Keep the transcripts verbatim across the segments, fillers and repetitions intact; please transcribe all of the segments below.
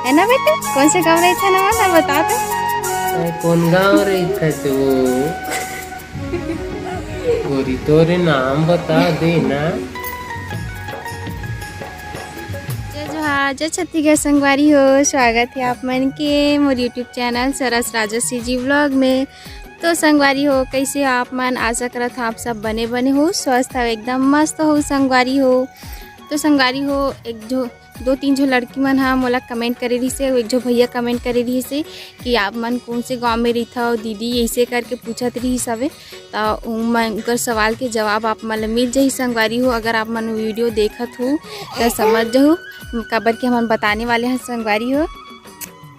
है ना बेटा? कौन से गाँव रहिथन हमन, बता तो। अरे, कौन गाँव रहिथे वो? गोरी, तोरे नाम बता दे ना। जय जोहार, जय छत्तीसगढ़ संगवारी हो, स्वागत है आप मन के मोर YouTube चैनल सरस राजश्री जी व्लॉग में। तो संगवारी हो, कैसे हो आप मन? आशा करत हो आप सब बने बने हो, स्वस्थ हो, एकदम मस्त हो संगवारी हो। तो संगवारी हो, एक जो दो तीन झो लड़की मन ह मोला कमेंट करे रिहिस हे, अउ एक झो भैया कमेंट करे रिहिस हे कि आप मन कौन से गांव में रहिथव दीदी, ऐसे करके पूछत रिहिस हवे। त उमन, उनकर सवाल के जवाब आप मन ल मिल जाही संगवारी हो। अगर आप मन वीडियो देखत हो त समझ जाहू, काबर कि हमन बताने वाले हैं संगवारी हो,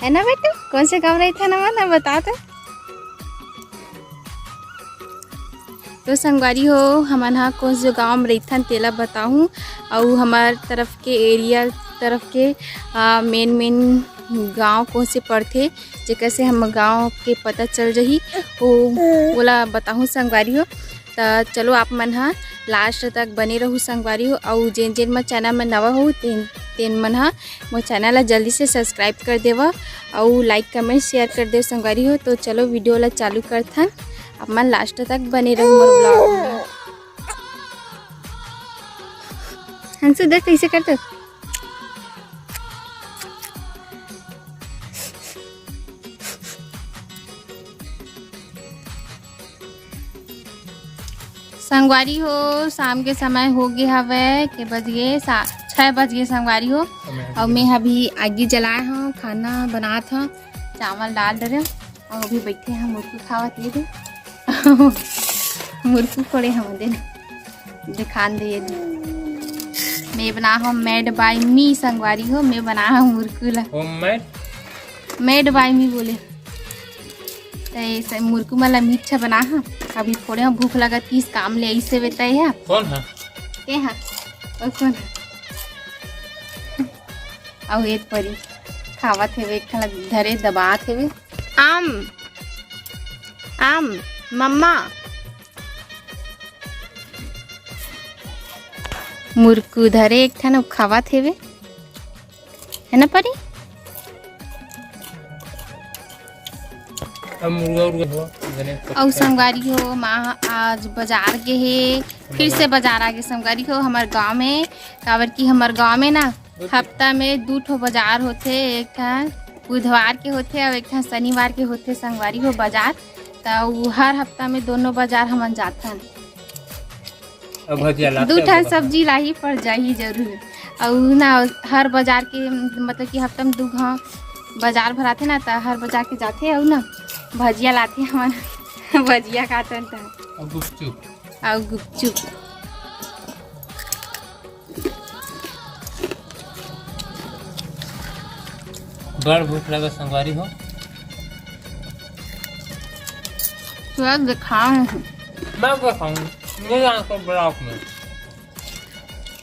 है ना बेटा? कौन से गांव रहिथन हमन, बता तो। तो संगवारी हो, हमन ह कोन से गांव में रहिथन तेला बताहूं, अउ हमर तरफ के एरिया तरफ के, आ, मेन मेन गांव कोन से पड़थे, जेकर से हम गांव के पता चल जही, ओ ओला बताहूं संगवारी हो। त चलो, आप मन ह लास्ट तक बने रहू संगवारी हो, अउ जेन जेन मन चैनल में नवा हो, तेन तेन मन ह मोर चैनल ला जल्दी से सब्सक्राइब कर देवा, अउ लाइक, कमेंट, शेयर कर देव संगवारी हो। तो चलो, वीडियो ला चालू करथन, आप मन लास्ट तक बने रहू मोर व्लॉग में। हंसू, देख कैसे करते। संगवारी हो, शाम के समय हो गे हवय, के बज गे? सा-, छह बज गे संगवारी हो। अउ मैं अभी आगी जलाए हव, खाना बनात हव, चावल डाल डरे हव, अउ अभी बैठे हव मुरकू खावत, ये दे। मुरकू कोड़े हव दे, दिखान दे, ये दे। मैं बना हव made by me संगवारी हो, मैं बना हव मुरकू ला। Homemade? Made by me बोले। त ऐसे मुरकू मन ला मीठा बना हा। अभी थोड़े हम भूख लगत किस काम ले ऐसे बेटा है। कौन है? के हा? और कौन है? अउ एक परी खावत हेवे, एक ठन ला धरे दबात हेवे। आम, आम, मम्मा। मुरकू धरे एक ठन, अउ खावत हेवे। है ना परी? अब मुर्गा उर्गा हो, गणेश अउ पक्का। संगवारी हो, माँ आज बाजार गे हे, फिर से बाजार आ गे संगवारी हो हमर गाँव में, काबर कि हमर गाँव में ना हफ्ता में दू ठो बाजार होथे, एक ठन बुधवार के होथे अउ एक ठन शनिवार के होथे संगवारी हो बाजार। त उ हर हफ्ता में दोनों बाजार हमन जाथन। अब भजिया लाते दू ठन सब्जी लाही पड़ जाही जरूर। अउ ना हर बाजार के, मतलब कि हफ्ता में दू घाव बाजार भराथे ना, त हर बाजार के जाथे अउ ना भजिया लाथे हमन। भजिया खाथन त। अउ गुपचुप। अउ गुपचुप। बड़ भूख लगा संगवारी हो। तुरंत दिखाऊं। मैं दिखाऊं। नहीं आना तो ब्लॉग में।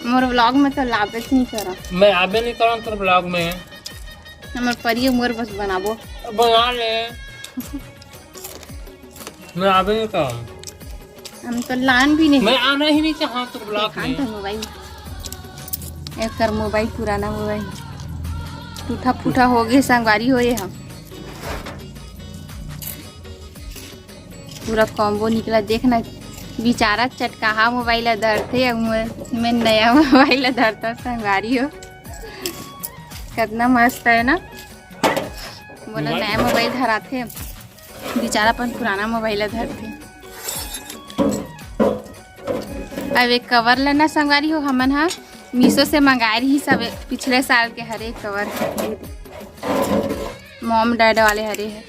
मोर ब्लॉग में तो लाबे नहीं करा। मैं आबे नहीं करा तोर ब्लॉग में। हमर परियो मोर बस बनाबो। बना ले। मैं आबे नहीं करा। हम तो लान भी नहीं। मैं आना ही नहीं चाहा तोर ब्लॉग में। मोबाइल। एकर मोबाइल पुराना मोबाइल टूटा फूटा हो गए संगवारी हो ये हम। पूरा कॉम्बो निकला, देख ना, बेचारा चटकाहा मोबाइल ला धरथे, अउ मैं, मैं नया मोबाइल ला धरता संगवारी हो। कितना मस्त है ना, मोला मोबाइल? नया मोबाइल धराथे, बेचारा अपन पुराना मोबाइल ला धरथे। अब एक कवर लेना संगवारी हो, हमन हा मीशो से मंगाए रही सब पिछले साल के हरे कवर, मॉम डैड वाले हरे है।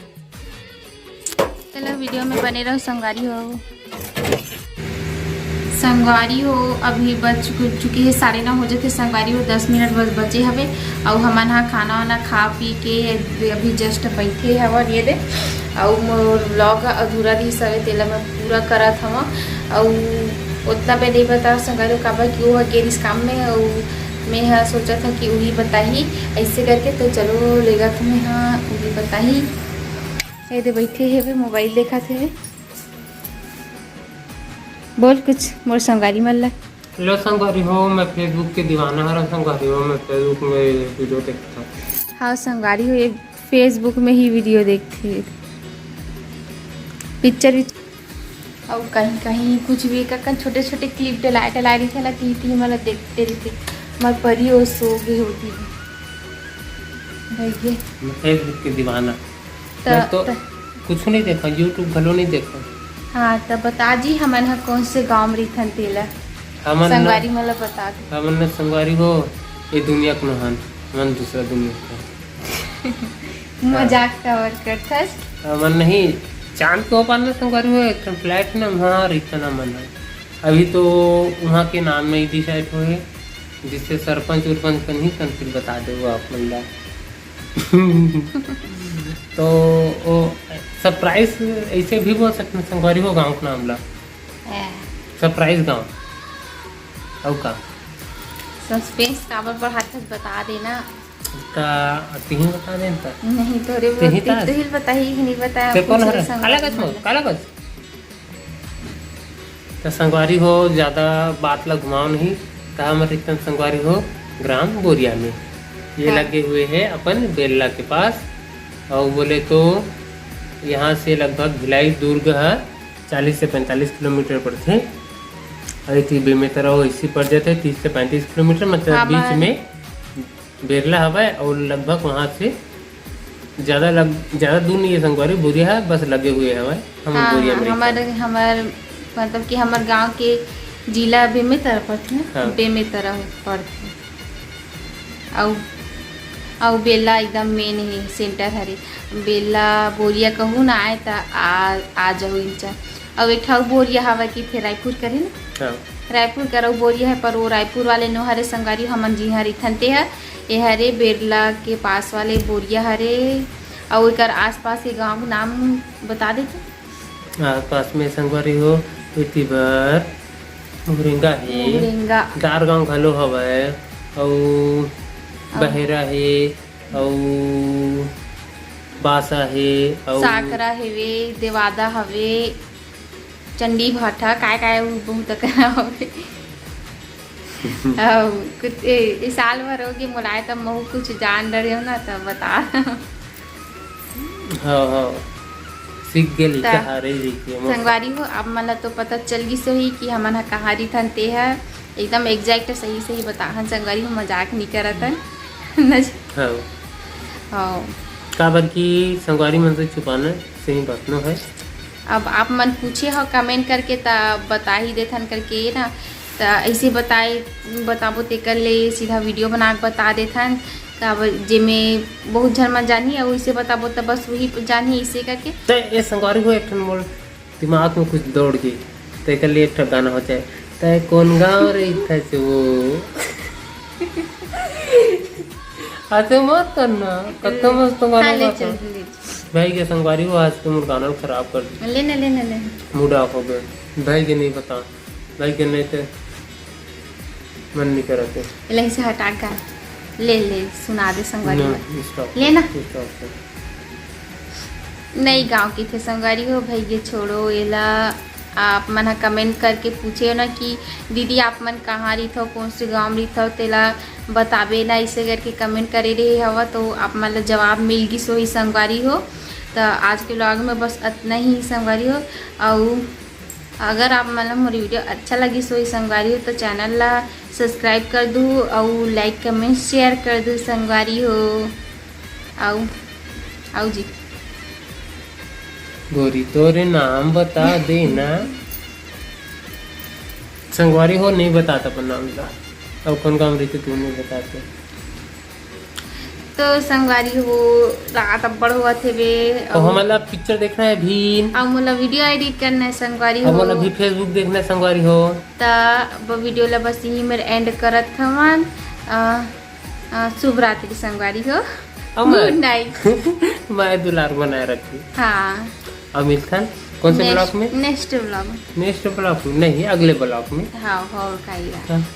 चलो वीडियो में बने रहो संगवारी हो। संगवारी हो, अभी बज चुक-, चुके हैं साढ़े नौ हो जाते संगवारी हो, दस मिनट बस बचे हवे। अउ हमन हा खाना वाना खा पी के अभी जस्ट बैठे हवन ये दे। अउ मोर व्लॉग अधूरा रहिस हवे, तेला मैं पूरा करत हवं। अउ ओतना मैं नहीं बता संगवारी हो, काबर कि वो ह गे रिहिस काम में, अउ मैं ह सोचत हव कि उही बताही ऐसे करके। तो चलो लेगा तुम्हें, हाँ उही बताही। ये दे बैठे हेवे, मोबाइल देखत हेवे। बोल कुछ मोर संगवारी मन ला। हेलो संगवारी हो, मैं Facebook के दीवाना हरं संगवारी हो, मैं Facebook में वीडियो देखता हूँ। हाँ संगवारी हो, ये Facebook में ही वीडियो देखथे, पिक्चर विच-, अउ कहीं कहीं कुछ भी ककन छोटे छोटे क्लिप डलाए डलाए रहिथे ला, ती ती मोला देखते रहिथे, मोर परी ओ सो गे होती। भैया मैं Facebook के दीवाना। त-, मैं तो त-, कुछ नहीं देखा, YouTube घलो नहीं देखा। हाँ, त बता जी, हमन ह कौन से गांव में रहिथन तेला। हमन न-, संगवारी मन ला बता दे। हमन न संगवारी हो, ये दुनिया के नहन, हमन दूसरा दुनिया के। मजाक काबर करथस? हमन नहीं, चांद के ओ पार न संगवारी हो, एक ठन फ्लैट न, वहाँ रहिथन हमन ह। अभी तो वहाँ के नाम नहीं डिसाइड होए, जिससे सरपंच उरपंच कन ही कन फिर बता दे आप मन ला। तो ओ सरप्राइज ऐसे भी बोल सकते हैं, संगवारी हो गांव के नाम ला। ए। सरप्राइज गांव। अउ का? सस्पेंस काबर बढ़ाथस, बता देना। ता तिही बता देन ता। नहीं, तोरे तिही बोलती, ता। तुही बताही कि नहीं बताया, ते कौन पूछ हरे? रहे काला संगवारी गच मन हो? ला। काला गच? त संगवारी हो, ज्यादा बात ला घुमाओ नहीं। त हमर एकदम संगवारी हो, ग्राम बोरिया में ये हाँ। लगे हुए है अपन बेल्ला के पास। और बोले तो यहाँ से लगभग भिलाई दुर्ग है चालीस से पैंतालीस किलोमीटर पड़थे। और इति बेमेतरा हो इसी पड़ जाते तीस से पैंतीस किलोमीटर, मतलब हाँ, बीच मैं में बेरला हवय और लगभग वहाँ से ज्यादा लग-, ज्यादा दूर नहीं है संगवारी, बोरिया है, बस लगे हुए हवय। हम हाँ, बोरिया में हमर, रहिथन। हमर, मतलब कि हमर गांव के जिला बेमेतरा पड़थे ना, हाँ। बेमेतरा पड़थे। अउ, अउ बेला एकदम मेन हे, सेंटर हरे। बेला बोरिया कहू ना आए त आ, आ जाहू इंचा। अउ एक ठा अउ बोरिया हवय कि फेर रायपुर करे ना? हाँ। रायपुर कर अउ बोरिया है, पर वो रायपुर वाले नो हरे संगवारी, हमन जिहां रहिथन ते ह, ए हरे बेरला के पास वाले बोरिया हरे। अउ एकर आसपास के गांव के नाम बता देते। आसपास में संगवारी हो, इति बर मुगरेंगा हे, मुगरेंगा। दार गांव घलो हवय, अउ अउ बहेरा हे, अउ बासा हे, अउ साकरा हेवे, देवादा हवे, चंडी भाठा, काय काय उ बहुत अकन हवे। अउ कुछ ए, ए साल भर हो गे मोला आए, तब महू कुछ जान डरे हो ना, तब बता। हाँ, हाँ। सीख गे लइका त हरे रहिके, मोर संगवारी हो, आप मन ला तो पता चल गिस होही कि हमन ह कहाँ रिथन, ते ह एकदम exact सही सही बताहन संगवारी हो, मजाक नइ करत हन। न जी? हाँ। हाँ। काबर कि संगवारी मन से छुपाना सही बात नो है। अब आप मन पूछे हो comment करके, त बता ही देथन करके ना, त ऐसे बताए, बताबो तेकर ले सीधा वीडियो बना के बता देथन। त अब जेमे बहुत झन मन जानही, अउ इसे बताबो त बस वही जानही इसे करके। त ए संगवारी हो, एक ठन मोर दिमाग में कुछ दौड़ गे, तेकर लिए एक ठन गाना हो जाए। तय कौन गाँव रहिथस वो? ऐसे मत करना, कतका मस्त गाना हाँ, ले गाता। चल, ले चल। भाई के संगवारी हो, आज तो मोर गाना खराब कर दी। ले ना, ले ना, ले ना। Mood off हो गया। भाई के नहीं बता, भाई के नहीं ते मन नहीं करत है। एला इसे हटा के गा। ले, ले, सुना दे संगवारी ना, मन। Stop ले ना। Stop कर। नई गाँव के थे संगवारी हो, भैया छोड़ो एला। आप मन ह comment करके पूछे हो ना कि दीदी आप मन कहाँ रहिथव, कौन से गाँव रहिथव, तेला बताबे ना, इसे करके comment करे रहे हवा, तो आप मन ला जवाब मिल गिस होही संगवारी हो। त आज के vlog में बस अतना ही संगवारी हो। अउ अगर आप मन ला मोर वीडियो अच्छा लगिस होही संगवारी हो, तो channel ला subscribe कर दू अउ like, comment, share कर दू संगवारी हो। अउ, अउ जी। गोरी तोरे नाम बता देना। संगवारी हो, नहीं बताता अपन नाम ला। अउ कौन काम रहिथे, तू नहीं बताते। तो संगवारी हो, रात अब्बड़ होवत हेवे, तो अउ हमन ला picture देखना है अभी। अउ मोला video edit करना है संगवारी अउ हो। मोला भी Facebook देखना है संगवारी हो। त अब video ला बस यही मेर end करत हवन। अ, अ, शुभ रात्रि संगवारी हो। अउ मैं good night। मैं दुलार बनाए रखी। हाँ। अब मिलथन कौन से next, vlog में? Next vlog में। Next vlog में नहीं, अगले vlog में। हाँ, और का ही रहा। हाँ।